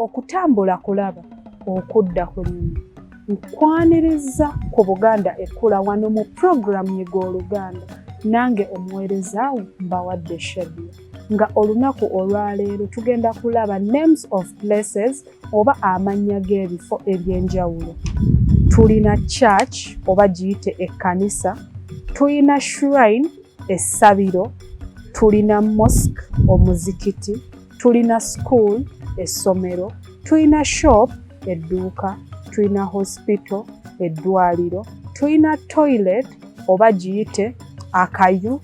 Okutambula kulaba, okudda kunyumya. Nkwaniriza ku Buganda Ekkula wano mu pulogulaamu Yiga Oluganda. Nange omuweereza wo Mbawadde Shadia. Nga olunaku olwaleero tugenda kulaba names of places oba amannya g'ebifo eby'enjawulo. Tulina church oba giyite ekkanisa, tulina shrine essabiro, tulina mosque omuzikiti, tulina school essomero, tulina shop edduuka, tulina hospital eddwaliro, tulina toilet oba giyite akayu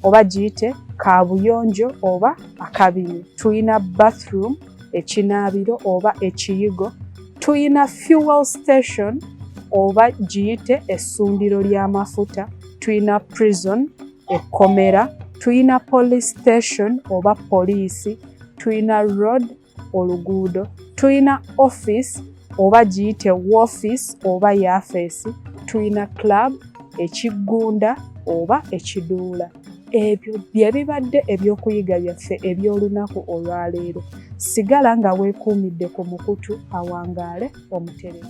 oba giyite kaabuyonjo oba akabini, tulina bathroom ekinaabiro oba ekiyigo, tulina fuel station oba giyite essundiro ly'amafuta, tulina prison ekkomera, tulina police station oba poliisi, tulina road oluguudo, tulina office oba giyite woofiisi oba yaafeesi, tulina club ekiggunda oba ekiduula. Ebyo bye bibadde ebyokuyiga byaffe eby'olunaku olwaleero. Sigala nga weekuumidde ku mukutu awangaale omutereevu.